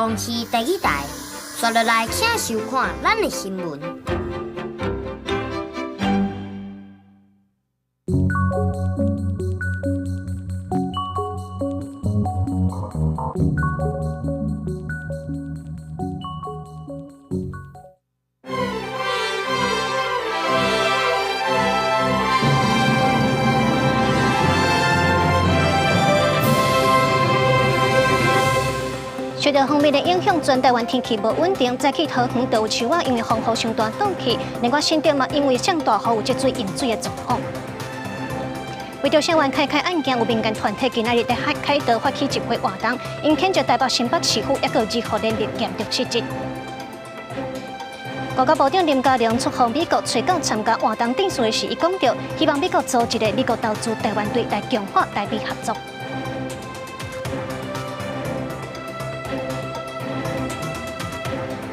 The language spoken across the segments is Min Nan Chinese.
公視第一台。紲落來，請收看咱的新聞。受到鋒面的影響，全台灣天氣無穩定。早起桃園就有樹仔因為風雨傷大倒去，另外新竹嘛因為降大雨有積水淹水的狀況。為著聲援凱凱案件，有民間團體今仔日佇凱道發起集會活動，𪜶譴責台北新北市府抑閣有二號連日嚴重失職。外交部長林佳龍出訪美國，揣九參加活動致辭時，伊講著希望美國組一個美國投資台灣隊來強化台美合作。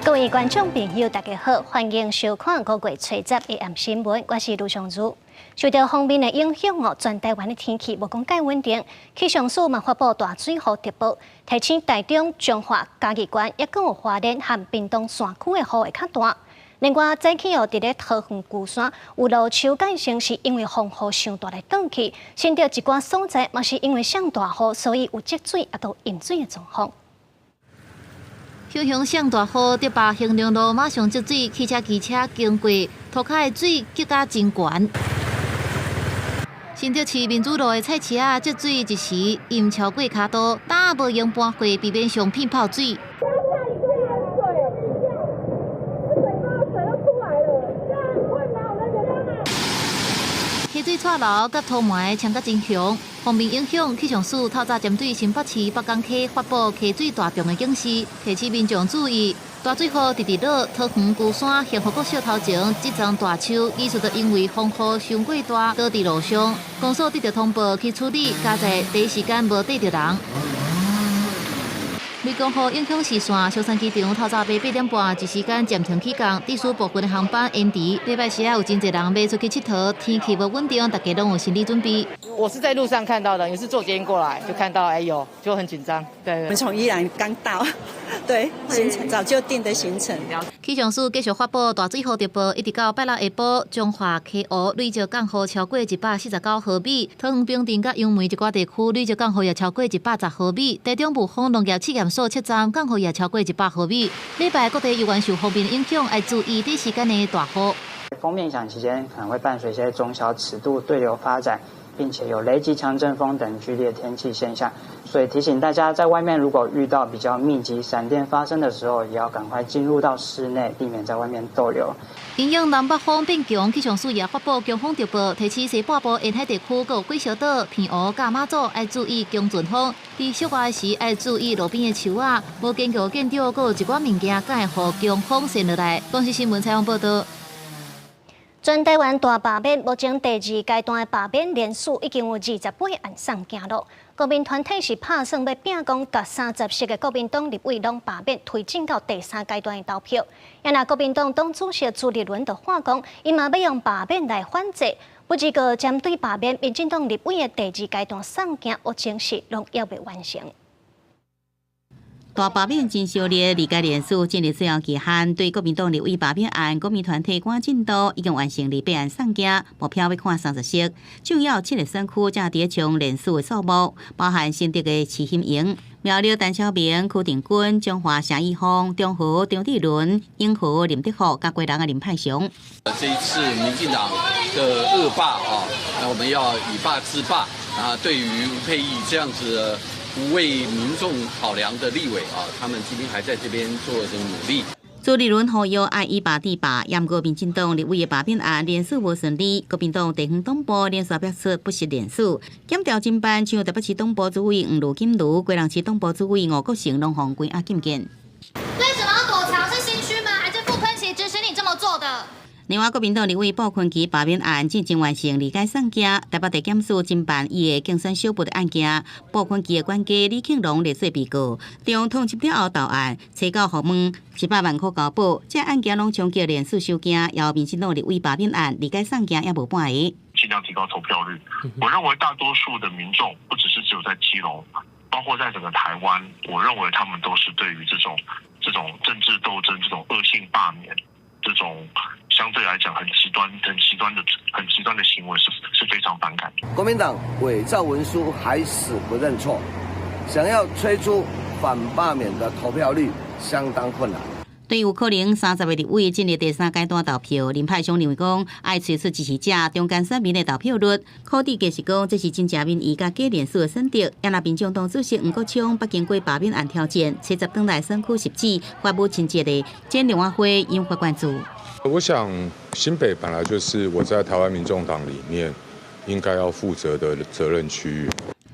各位觀眾朋友，大家好，歡迎收看五月初十的暗新聞，我是盧尚如。受到鋒面的影響哦，全台灣的天氣無講蓋穩定，氣象署嘛發布大水雨特報，提醒台中、彰化、嘉義縣，抑閣有花蓮和屏東山區的雨會較大。另外，早起哦，佇咧桃園龜山有老樹改成是因為風雨傷大來倒去，新竹一寡所在嘛是因為降大雨，所以有積水抑閣有淹水的狀況。雄雄上大雨，竹北興隆路馬上積水，汽車、機車經過，塗跤的水積甲真懸。新竹市民主路的菜市仔積水一時淹超過跤肚，擔仔無閒搬貨，避免上片泡水。溪水掣流佮土埋衝甲真強，鋒面影響氣象署透早針對新北市北港溪發布溪水大漲的警示，提醒民眾注意。大水雨直直落，桃園龜山幸福國小頭前這叢大樹，疑似就因為風雨傷過大，倒佇路上。公所得到通報去處理，佳哉第一時間無硩著人。湄公河影響視線，松山機場透早8點半一時間暫停起降，致使部分的航班延遲。禮拜四有真濟人欲出去𨑨迌，天氣無穩定，大家攏有心理準備。我是在路上看到的，也是坐捷運過來就看到，哎呦，就很緊張。對，我們從宜蘭剛到，對，行程早就定的行程。氣象署繼續發布大水雨特報，一直到拜六下晡，彰化溪湖累計降雨超過149毫米，桃園平鎮佮楊梅一寡地區累計降雨也超過110毫米，台中霧峰農業試驗所七站降雨也超過100毫米。禮拜各地猶原受鋒面影響，愛注意短時間的大雨。鋒面影響期間可能會伴隨一些中小尺度對流發展，並且有雷擊、強陣風等劇烈天氣現象，所以提醒大家，在外面如果遇到比較密集閃電發生的時候，也要趕快進入到室內，避免在外面逗留。因應南北風變強，氣象署也發布強風特報，提醒西半部沿海地區、閣有鬼石島、澎湖佮馬祖愛注意強陣風。佇室外時愛注意路邊的樹仔，無堅固建築，閣有一寡物件，敢會予強風扇落來。公視新聞採訪報導。全台灣大罷免，目前第二階段的罷免連署已經有28案送件囉。國民團體是拍算欲拼講，共30席的國民黨立委攏罷免，推進到第三階段的投票。啊若國民黨黨主席朱立倫就喊講，伊嘛欲用罷免來反制。不過針對罷免，民進黨立委的第二階段送件，目前是攏猶未完成。大罷免真燒熱，二階連署進入最後期限，對國民黨立委罷免案，國民團體趕進度已經完成28案送件，目標欲看30席。重要七个選區正佇咧衝連署的數目，包含新竹的徐欣瑩、苗栗陳小明、柯定軍、彰化鄭義峰、中和張志倫、永和林德福、佮基隆的林派雄。這一次民進黨的惡霸啊，那我們要以霸制霸啊！對於吳沛憶這樣子不為民眾考量的立委啊，他們今天還在這邊做這個努力。朱立倫呼籲愛以罷制霸，毋過民進黨立委的罷免案連署無順利，國民黨地方黨部連續表示不實連署，檢調偵辦，像台北市黨部主委黃盧錦如、基隆市黨部主委吳國成，攏予關押禁見。為什麼要躲藏？是心虛嗎？還是傅崐萁指使你這麼做的？另外，國民黨立委傅崐萁罷免案進前完成二階送件，台北地檢署偵辦伊的競選小部的案件。傅崐萁的管家李慶龍列做被告，中通緝了後到案，初九予問100萬塊交保。這案件攏衝擊連署收件，予民進黨立委罷免案二階送件猶無半个。盡量提高投票率。我認為大多數的民眾不只是只有在基隆，包括在整個台灣，我認為他們都是對於這種政治鬥爭、這種惡性罷免、這種相對來講很極端、很極端的、很極端的行為是非常反感。國民黨偽造文書還死不認錯，想要催出反罷免的投票率相當困難。對有可能30個立委進入第三階段投票，林派雄認為講愛催促支持者中間選民的投票率。柯智解釋講，這是真正民意佮假連署的選擇。也若民眾黨主席黃國昌捌經過罷免案挑戰，初十轉來選區實施發母親節的簡聯歡會引發關注。我想新北本來就是我在台灣民眾黨裡面應該要負責的責任區域。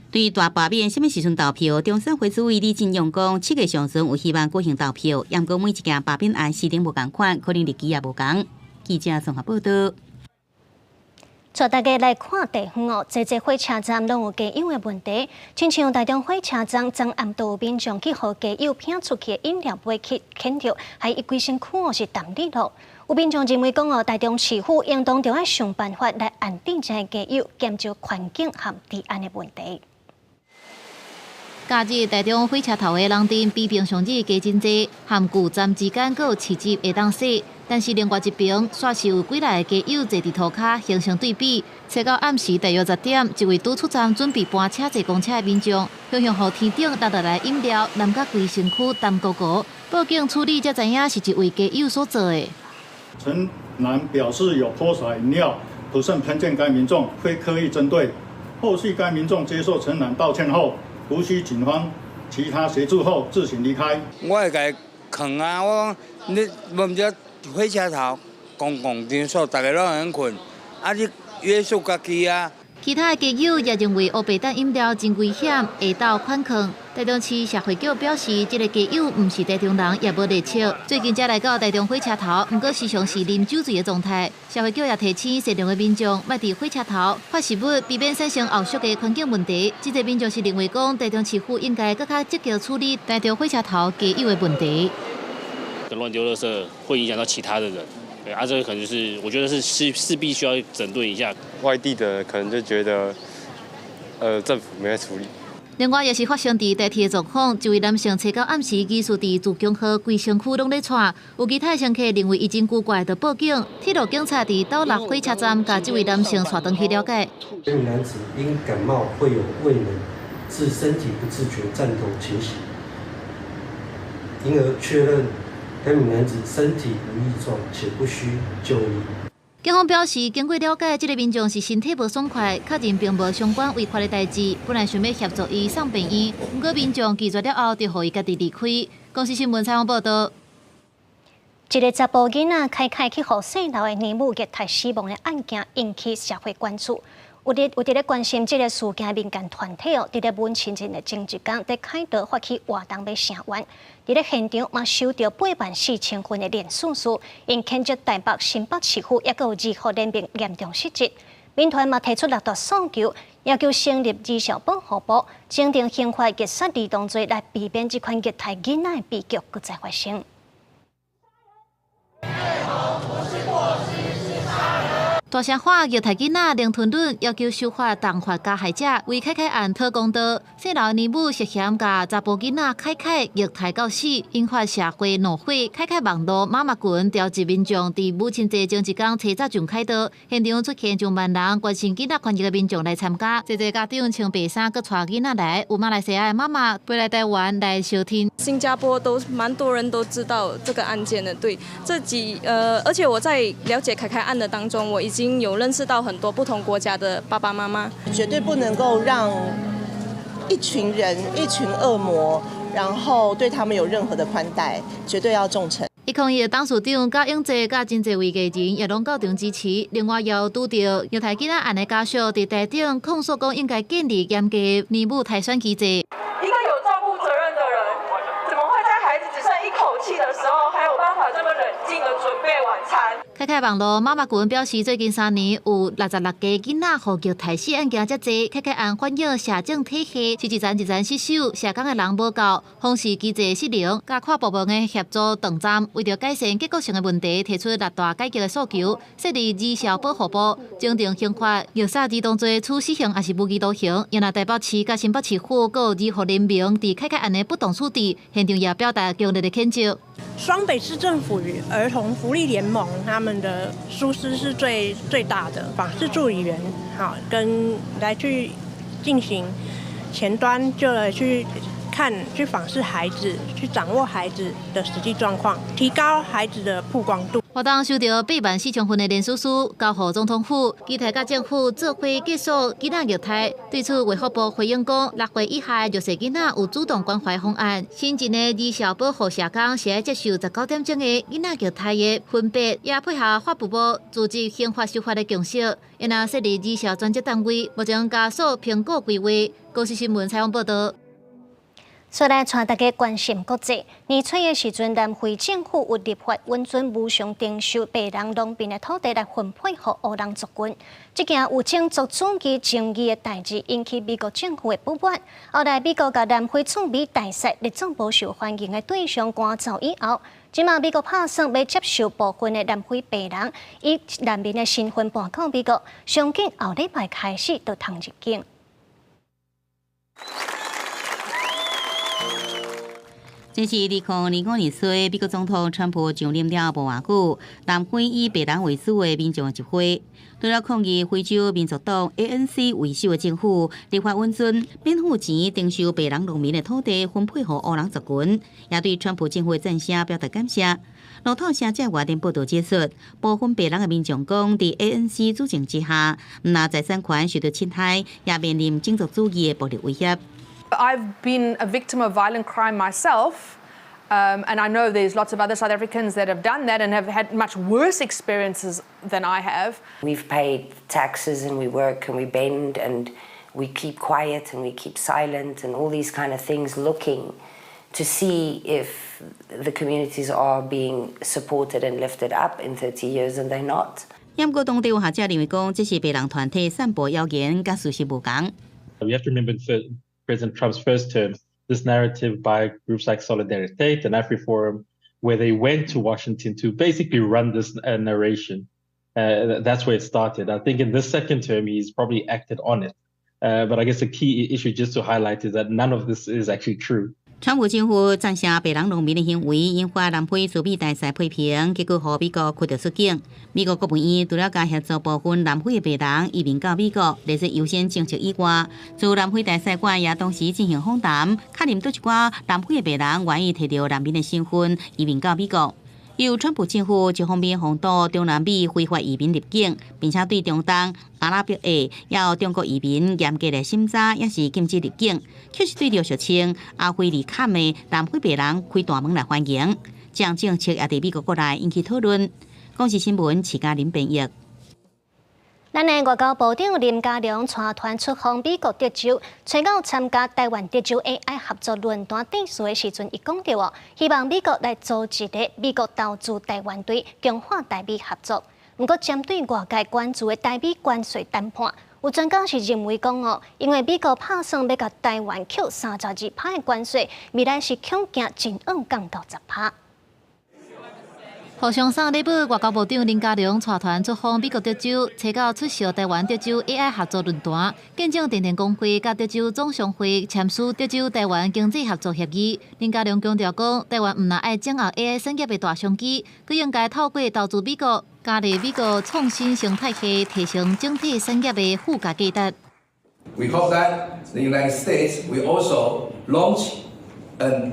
對大罷免啥物時陣投票，中選會主委李進勇講，7月上旬有希望舉行投票，毋過每一件罷免案時程無仝款，可能日期也無仝。記者綜合報道。帶大家來看地方哦，濟濟火車站攏有街友的問題，親像台中火車站昨暗就有民眾去予街友拚出去的飲料杯去把著，害伊規身軀哦是澹滴囉。有民眾認為講哦，台中市府應當著愛想辦法來安定這个街友，減少環境和治安的問題。假日台中火車頭的人陣比平常日加真濟，和舊站之間閣有市集會當踅，但是另外一邊，煞是有幾來个街友坐佇塗跤形成對比。初九暗時大約10點，一位拄出站準備搬車坐公車的民眾，雄雄予天頂落落來飲料，淋甲規身軀澹糊糊。報警處理才知影是一位街友所做的。陳男表示有潑灑飲料，不慎噴濺該民眾，非刻意針對。後續該民眾接受陳男道歉後，無需警方其他協助後自行離開。我會共伊勸啊，我講你無毋對火車頭公共場所，逐家攏會用睏，啊你約束家己啊。其他的街友也認為烏白蛋飲料真危險，會鬥款勸。台中市社會局表示，這个街友毋是台中人，也無內尺。最近才來到台中火車頭，毋過時常是啉酒醉的狀態。社會局也提醒善良的民眾，莫佇火車頭發食物，避免產生後續的環境問題。這濟民眾是認為講，台中市府應該閣較積極處理台中火車頭街友的問題。亂丟垃圾會影響到其他的人。對啊，這個可能就是我覺得是勢必需要整頓一下。外地的可能就覺得，政府沒在處理。另外，也是發生佇台鐵的狀況，一位男性初九暗時疑似佇自強號規身軀攏咧掣，有其他乘客認為伊真古怪，就報警。鐵路警察佇斗六火車站共這位男性帶轉去了解。這名男子因感冒會有畏冷致身體不自覺顫抖情形，因而確認該名男子身體無異狀，且不需就醫。警方表示，經過了解，這个民眾是身體無爽快，確認並無相關違法的代誌，本來想欲協助伊送病院，毋過民眾拒絕了後，就予伊家己離開。公視新聞採訪報道。一个查埔囡仔凱凱去予細樓的奶母虐待死亡的案件引起社會關注。有佇咧關心這个事件的民間團體哦，佇咧母親節的前一工，佇凱道發起活動欲聲援。佇咧現場嘛收著8萬4千份的連署書，𪜶譴責台北、新北市府抑閣有兒福聯盟嚴重失職。民團嘛提出六大訴求，要求成立兒少保護部，增訂刑法虐殺兒童罪，來避免這款虐待囡仔的悲劇閣再發生。大聲喊虐待囡仔零吞忍，要求修法重罰加害者，為凱凱案討公道。細樓奶母涉嫌共查埔囡仔凱凱虐待到死，引發社會怒火。凱凱網路媽媽群召集民眾，佇母親節前一工初早上凱道，現場出現上萬人關心囡仔權益的民眾來參加。濟濟家長穿白衫，閣帶囡仔來，有馬來西亞的媽媽飛來台灣來收聽。新加坡都蠻多人都知道這個案件的，對，這幾而且我在了解凱凱案的當中，我已經有認識到很多不同國家的爸爸媽媽，絕對不能夠讓一群人、一群惡魔，然後對他們有任何的寬待，絕對要重懲。一抗議的董事長賈永濟佮真濟位藝人也攏到場支持。另外，也有拄著虐待囡仔案的家屬佇台頂控訴講，應該建立嚴格的奶母篩選機制。一個有照顧責任的人，怎麼會在孩子只剩一口氣的時候，還有辦法這麼冷靜的準備晚晚餐。凱凱網路媽媽群表示，最近3年有66家囡仔予虐待死案件遮濟。凱凱案反映社政體系是一層一層失守，社工的人無夠，訪視機制失靈，佮跨部門的協作斷層，為著改善結構性的問題，提出六大改革的訴求，設立兒少保護部，增訂刑法，虐殺兒童罪處死刑抑是無期徒刑。另外台北市佮新北市府閣有兒福聯盟佇凱凱案的不當處置，現場也表達強烈的譴責。雙北市政府與兒童福利聯盟，他們的疏失是最最大的。訪視助理員，好，跟來去進行前端就來去看、去訪視孩子，去掌握孩子的實際狀況，提高孩子的曝光度。活動收著8.4萬份的連署書，交予總統府，期待佮政府做伙結束囡仔虐待。對此，衛福部回應講，6歲以下弱勢囡仔有主動關懷方案。新進的兒少保護社工是愛接受19點鐘的囡仔虐待的分別，也配合法務部組織刑法修法的共識，因而設立兒少專責單位，目前加速評估規劃。公視新聞採訪報導。再來帶大家關心國際。年初的時陣，南非政府有立法允准無償徵收白人農民的土地來分配予黑人族群。這件有種族主義爭議的代誌，引起美國政府的不滿。後來美國共南非駐美大使列做無受歡迎的對象趕走以後，這馬美國拍算欲接受部分的南非白人以難民的身份搬到美國，上緊後禮拜開始就通入境。這是2025年初，美國總統川普上任了後無偌久，南非以白人為主的民眾集會，除了抗議非洲民族黨 ANC 為首的政府立法允准免付錢徵收白人農民的土地分配予黑人族群，也對川普政府的讚聲表達感謝。路透社這外電報導指出，部分白人的民眾講，佇 ANC 主政之下，毋但財產權受到侵害，也面臨種族主義的暴力威脅。 I've been a victim of violent crime myself, and I know there's lots of other South Africans that have done that and have had much worse experiences than I have. We've paid taxes and we work and we bend and we keep quiet and we keep silent and all these kind of things, looking to see if the communities are being supported and lifted up in 30 years, and they're not. 不過當地有學者認為講，這是白人團體散播謠言，佮事實無仝。 We have to remember President Trump's first term, this narrative by groups like Solidariteit and AfriForum, where they went to Washington to basically run this narration. That's where it started. I think in this second term, he's probably acted on it. But I guess the key issue just to highlight is that none of this is actually true. 川普政府讚賞白人農民的行為，引發南非駐美大使批評，結果予美國驅逐出境。美國國務院除了共協助部分南非的白人移民到美國，列入優先政策以外，駐南非大使館也同時進行訪談，確認佗一寡南非的白人願意提著難民的身份移民到美國。由川普政府一方面防堵中南美非法移民入境，並且對中東、阿拉伯裔抑有中國移民嚴格的審查，抑是禁止入境，卻是對著俗稱阿非利坎的南非白人開大門來歡迎。這項政策也佇美國國內引起討論。公視新聞徐嘉玲編譯。咱的外交部長林佳龍帶團出訪美國德州，初九參加台灣德州 AI 合作論壇致辭的時陣，伊講著哦，希望美國來組織一個美國投資台灣隊，強化台美合作。毋過，針對外界關注的台美關稅談判，有專家是認為講哦，因為美國拍算欲共台灣扣32趴的關稅，未來是恐驚真僞降到10趴。互相送禮物，外交部長林佳龍帶團出訪美國德州，初九出席台灣德州 AI 合作論壇，見證電電公會佮德州總商會簽署德州台灣經濟合作協議。林佳龍強調講，台灣毋但愛掌握 AI 產業的大商機，閣應該透過投資美國，加入美國創新生態系，提升整體產業的附加價值。 We hope that the United States will also launch an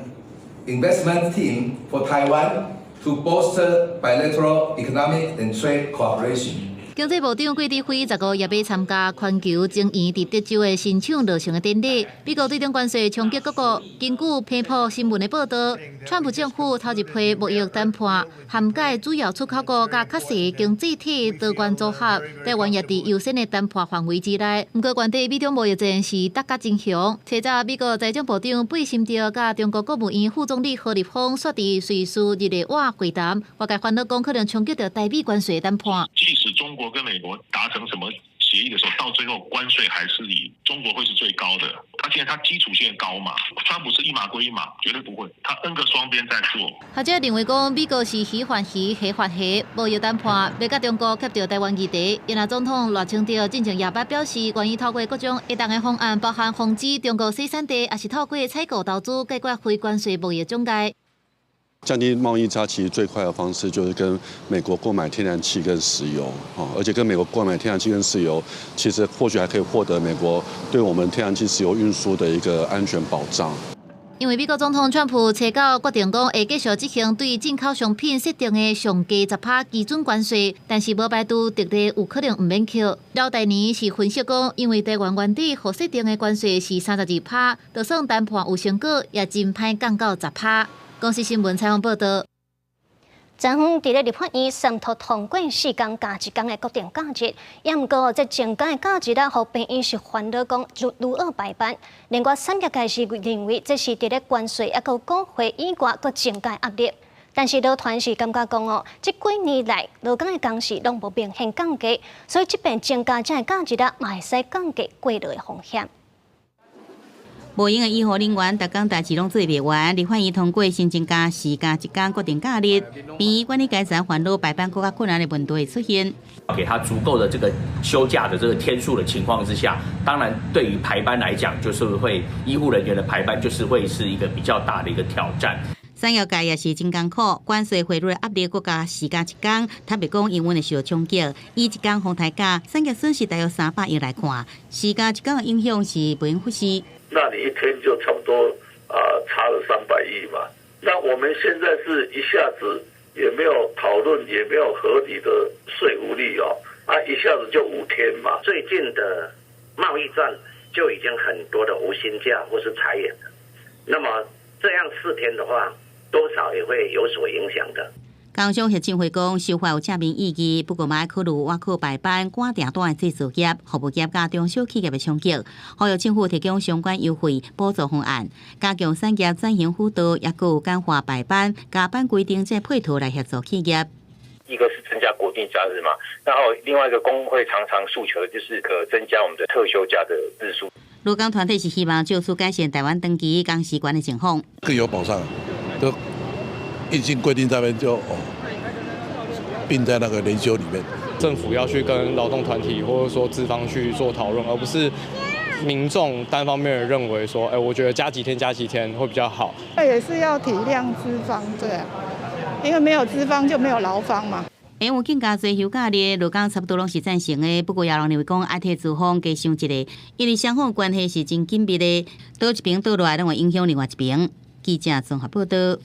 investment team for Taiwan to bolster bilateral economic and trade cooperation. 經濟部長郭台輝15也欲參加環球晶圓佇德州的新廠落成的典禮。美國對中關稅衝擊各國，根據彭博新聞的報導，川普政府頭一批貿易談判涵蓋主要出口國佮較細經濟體多元組合，台灣也佇優先的談判範圍之內。毋過，原底美中貿易戰是打甲真兇。初早美國財政部長貝森特佮中國國務院副總理何立峰煞佇瑞士日內瓦會談，外界煩惱講可能衝擊著台美關稅談判。即使中國跟美國達成什麼協議的時候，到最後關稅還是以中國會是最高的。他現在他基礎線高嘛，川普是一碼歸一碼，絕對不會，他 N 個雙邊在做。學者認為講，美國是魚還魚，蝦還蝦，貿易談判欲佮中國夾著台灣議題。因為總統賴清德進前也捌表示，願意透過各種會當的方案，包含防止中國洗產地，抑是透過採購投資解決非關稅貿易障礙。降低貿易差其實最快的方式就是跟美國購買天然氣跟石油，而且跟美國購買天然氣跟石油，其實或許還可以獲得美國對我們天然氣、石油運輸的一個安全保障。因為美國總統川普初九決定講會繼續執行對進口商品設定的上低10%基準關稅，但是無排除特例有可能毋免扣。老大年是分析講，因為台灣原底予設定的關稅是32%，就算談判有成果，也真歹降到10%。公視新聞採訪報導。昨昏佇咧立法院三讀通過4工加一工的國定假日，也毋過這增加的假日啊，予病院是煩惱講愈學排班。另外產業界是認為這是佇咧關稅抑閣股匯以外閣增加壓力。但是勞團是感覺講哦，這幾年來勞工的工時攏無明顯降低，所以這擺增加這个假日啊，嘛會使降低過勞的風險。無閒的醫護人員，逐工代誌攏做袂完。立法院通過新增加4加1工國定假日，病院管理階層煩惱排班閣較困難的問題出現。給他足夠的這個休假的這個天數的情況之下，當然對於排班來講，就是會醫護人員的排班就是會是一個比較大的一個挑戰。產業界也是真艱苦，關稅匯率壓力閣加4加1工，坦白講，營運會受衝擊。以一工放台假，產業損失大約300億來看，4加1工的影響是袂用忽視。那你一天就差不多啊，差了300億嘛。那我們現在是一下子也沒有討論，也沒有合理的說服力哦，啊，一下子就5天嘛。最近的貿易戰就已經很多的無薪假或是裁員了，那麼這樣4天的話，多少也會有所影響的。工商協進會講，修法有正面意義，不過嘛愛考慮倚靠排班、趕訂單的製造業、服務業佮中小企業的衝擊，呼籲政府提供相關優惠補助方案，加強產業轉型輔導，抑閣有簡化排班、加班規定這配套來協助企業。一個是增加國定假日嘛，然後另外一個工會常常訴求的就是可增加我們的特休假的日數。勞工團體是希望藉此改善台灣長期工時懸的情況，更有保障，就硬性規定這邊就哦，併在那個連休裡面。政府要去跟勞動團體或者說資方去做討論，而不是民眾單方面的認為說，哎，我覺得加幾天加幾天會比較好。那也是要體諒資方，對啊，因為沒有資方就沒有勞方嘛。因為更加濟休假日，勞工差不多攏是贊成的。不過也有人認為講，愛替資方加想一下，因為雙方關係是真緊密的，佗一邊倒落來，攏會影響另外一邊。記者綜合報導。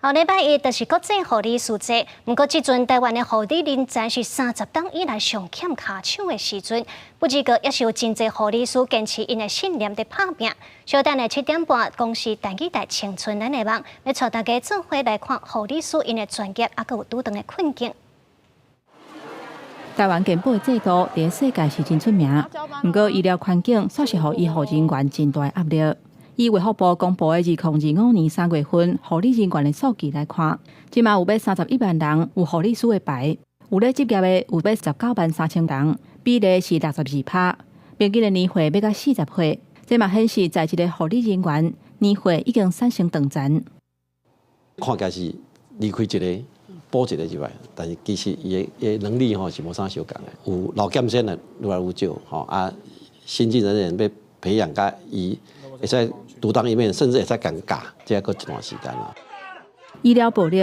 後禮拜一就是國際護理師節，毋過這陣台灣的護理人才是30冬以來上欠跤手的時陣，不只過也是有真濟護理師堅持𪜶的信念佇拍拚。小等下7點半，公視台語台青春咱的夢，欲帶大家做伙來看護理師𪜶的專業，抑閣有拄著的困境。台灣健保的制度佇世界是真出名，毋過醫療環境煞是予醫護人員真大壓力。以衛福部公布的2025年3月份護理人員的數據來看，這馬有欲31萬人有護理師的牌，有咧執業的有欲19萬3千人，比例是62%，平均的年歲欲到40歲。這嘛顯示在職的護理人員年歲已經產生斷層。看起來是離開一个補一个入來，但是其實伊的能力吼是無啥相仝的。有老劍仙的愈來愈少吼啊，新進人員欲培養佮伊會使獨當一面，甚至會使共教，這閣一段時間啦。醫療暴力、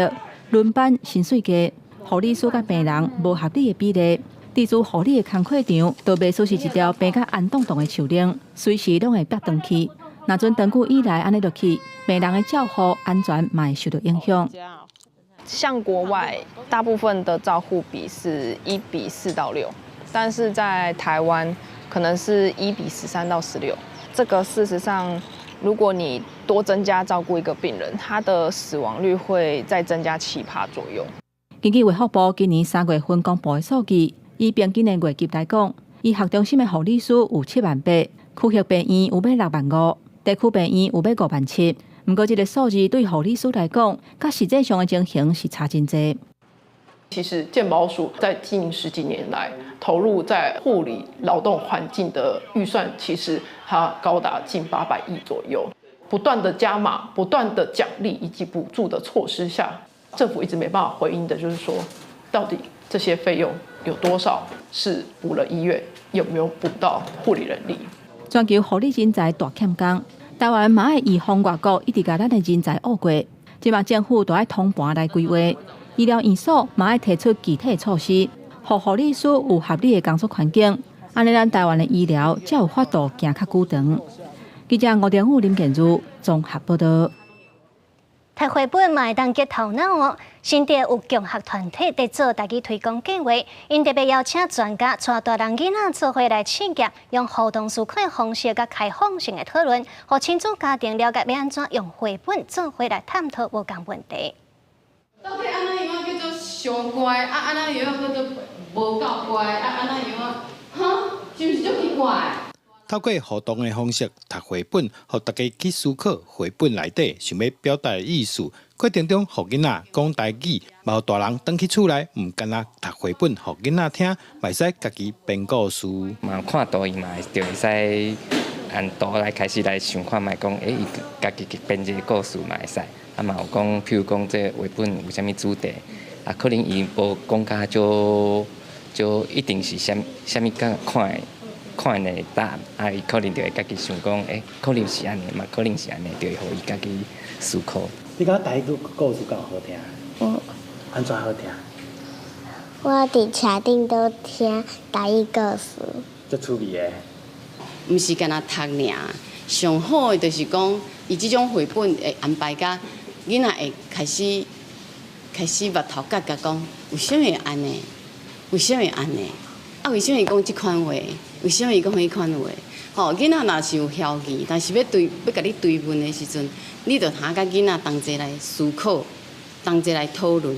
輪班、薪水低、護理師佮病人無合理的比例，佇做護理的工課場，都袂輸是一條病甲紅當當的樹奶，隨時攏會煏斷去。若準長久以來按呢落去，病人的照護安全嘛會受到影響。像國外大部分的照護比是1比4到6，但是在台灣可能是1比13到16。這個事實上，如果你多增加照顧一個病人，他的死亡率會再增加7%左右。根據衛福部今年3月份公布的數據，以平均的月給來講，醫學中心的護理師有7萬8，區域病院有欲6萬5，地區病院有欲5萬7。毋過，這個數字對護理師來講，佮實際上的情形是差真濟。其實健保署在近十幾年來投入在護理勞動環境的預算，其實它高達近800億左右。不斷的加碼、不斷的獎勵以及補助的措施下，政府一直沒辦法回應的，就是說，到底這些費用有多少是補了醫院，有沒有補到護理人力？全球護理人才大欠工。台灣嘛愛預防外國一直共咱的人才挖過，這馬政府都愛通盤來規劃，醫療院所嘛愛提出具體措施，予護理師有合理的工作環境，按呢咱台灣的醫療才有法度行較久長。記者吳良武、林建如綜合報道。讀繪本嘛會當激頭腦哦。新竹有共學團體佇做台語推廣計劃，𪜶特別邀請專家帶大人囡仔做伙來試驗，用互動思考方式佮開放性的討論，予親子家庭了解欲按怎用繪本做伙來探討無仝問題。到底按怎樣叫做傷乖？啊，按怎樣叫做無夠乖？啊，按怎樣？哈，是毋是足奇怪？透過互動的方式讀繪本，予大家去思考繪本內底想欲表達的意思。過程中，予囡仔講台語，嘛予大人轉去厝內，毋干焦讀繪本，予囡仔聽，嘛會使家己編故事。嘛看圖伊嘛就會使按圖來開始來想看覓講，欸，伊家己去編一個故事嘛會使。啊嘛有講，譬如講這繪本有啥物主題，啊可能伊無講甲足足一定是啥啥物款款的。看的答案，啊，伊可能就會家己想講，欸，可能是按呢，嘛可能是按呢，就會予伊家己思考。你感覺台語故事敢有好聽？嗯。按怎好聽？我佇車頂都聽台語故事。足趣味的。毋是干焦讀爾，上好的就是講，伊這種繪本會安排甲囡仔會開始開始峇頭角共講，為啥物會按呢？為啥物會按呢？啊，為啥物講這款話？為啥物講彼款話？吼，囡仔若是有遐疑，但是欲追欲共你追問的時陣，你就通佮囡仔同齊來思考，同齊來討論。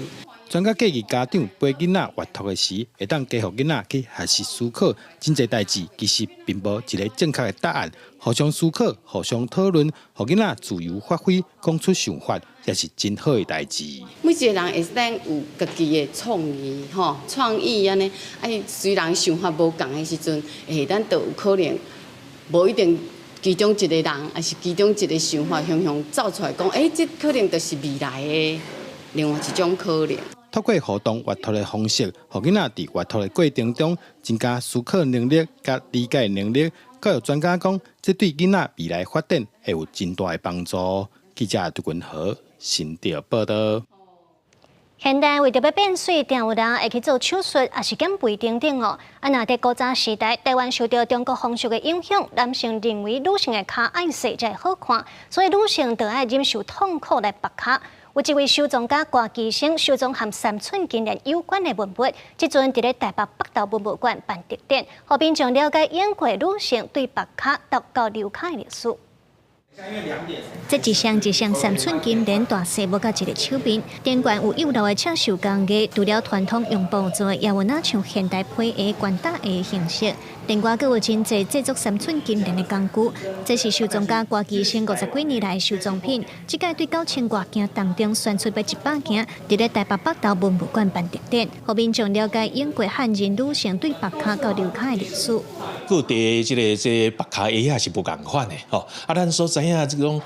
專家建議家長陪囡仔閱讀的時，會當加予囡仔去學習思考。真濟代誌其實並無一个正確的答案，互相思考、互相討論，予囡仔自由發揮，講出想法，也是真好的代誌。每一個人會當有家己的創意，吼，創意按呢。啊，雖然想法無仝的時陣，會咱就有可能無一定其中一個人，抑是其中一個想法，雄雄走出來講，欸，這可能就是未來的另外一種可能。透過互動閱讀的方式，予囡仔佇閱讀的過程中增加思考能力佮理解能力。教育專家講，這對囡仔未來發展會有真大的幫助。記者杜君和新竹報道。現代為著欲變媠，定有人會去做手術，抑是減肥等等哦。啊，若佇古早時代，台灣受著中國風俗的影響，男性認為女性的跤愛細才會好看，所以女性就愛忍受痛苦來縛跤。有一位收藏家郭其生收藏和三寸金蓮有關的文物，這陣佇咧台北北投文物館辦特展，予民眾了解英國女性對縛跤到留跤的歷史。這一雙一雙三寸金蓮大細無佮一个手面，頂懸有幼老的刺繡工藝，除了傳統用布做，也有若像現代皮鞋、懸搭鞋的形式。另外，閣有真濟製作三寸金蓮的工具，這是收藏家郭其生50幾年來的收藏品。這擺對9000外件當中選出欲100件，佇咧台北北投文物館辦特展，予民眾了解英國漢人女性對縛跤到留跤的歷史。各地這个這縛跤鞋仔是無仝款的吼，啊，咱所知影這種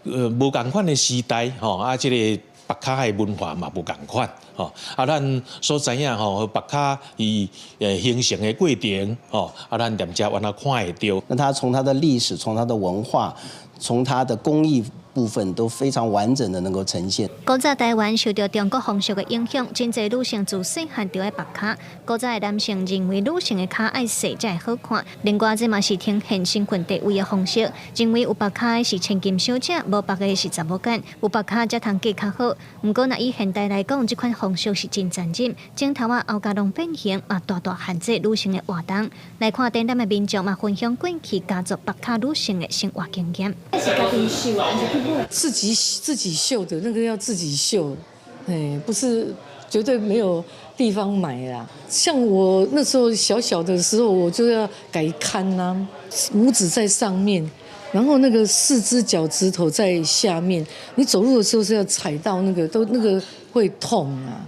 無仝款的時代吼，啊，這个縛跤的文化嘛無仝款吼，啊，咱所知影吼，縛跤伊形成的過程吼，啊，咱踮遮原來看會著。那他從它的歷史，從它的文化，從它的工藝部分都非常完整的能夠呈現。古早台灣受著中國風俗的影響，真濟女性自細漢就愛縛跤。古早的男性認為女性的跤愛細才會好看。另外，這嘛是呈現身份地位的方式，認為有縛跤的是千金小姐，無縛的是查某囝，有縛跤才通嫁較好。毋過，若以現代來講，這款風俗是真殘忍，前頭仔後頰攏變形，嘛大大限制女性的活動。來看展覽的民眾嘛，分享過去家族縛跤女性的生活經驗。自己繡的那個要自己繡，哎，不是絕對沒有地方買啦。像我那時候小小的時候，我就要改看吶，拇指在上面，然後那個四隻腳趾頭在下面，你走路的時候是要踩到那個，都那個會痛啊。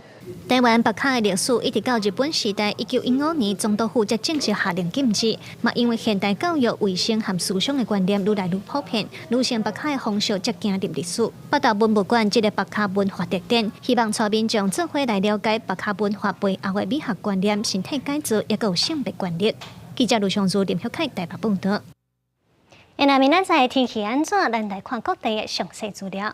台灣縛跤的歷史一直到日本時代，1915年總督府才正式下令禁止。嘛，因為現代教育、衛生和思想的觀念愈來愈普遍，女性縛跤的風俗才走入歷史。北投文物館這個縛跤文化特展，希望帶民眾做伙來了解縛跤文化背後的美學觀念、身體改造，抑閣有性別權力。記者盧尚如、林旭凱台北報導。下面咱知天氣按怎？咱來看各地的詳細資料。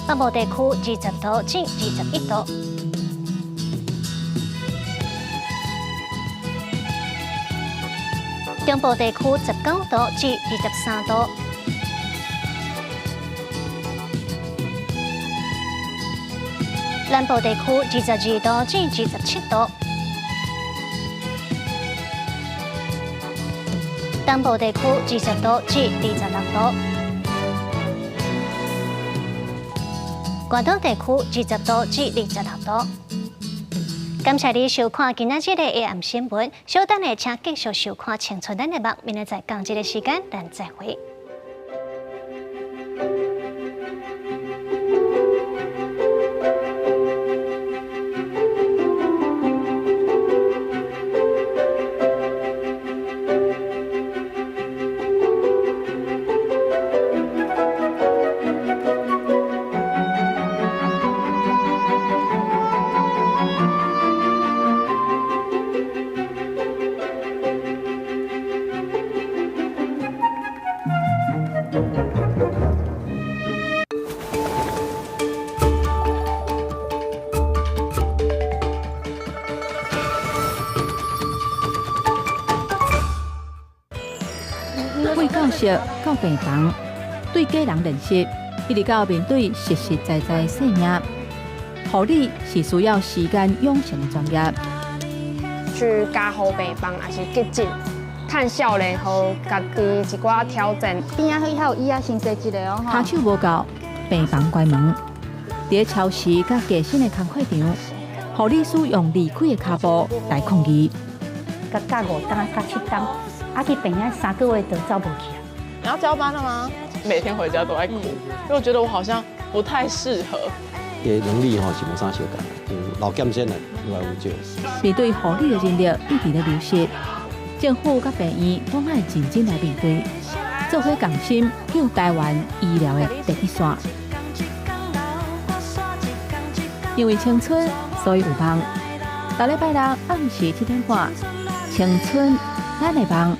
北部地區20度至21度，中部地區19度至23度，南部地區22度至27度，東部地區20度至26度。外島地區20度至26度。感謝你收看今仔日的下暗新聞。稍等下，請繼續收看《青春咱的夢》。明仔載仝這个時間，咱再會。對教室到病房，對家人練習，一直到面對實實在在的生命。護理是需要時間養成的專業。去加護病房，抑是急診，趁少年予家己一寡挑戰。邊仔彼遐有椅仔，先坐一下哦。跤手無夠，病房關門。佇超市佮健身的工課場，護理師用離開的跤步來抗議。佮隔5冬、隔7冬，啊去病院3個月就走無去啊。你要交班了嗎？每天回家都在哭，因為我覺得我好像不太適合。伊能力吼是無啥相仝，因為老劍仙的愈來愈少。面對護理的人力一直咧流失，政府佮病院攏愛認真來面對，做伙共心救台灣醫療的第一線。因為青春，所以有夢。逐禮拜六暗時7點半，青春咱的夢。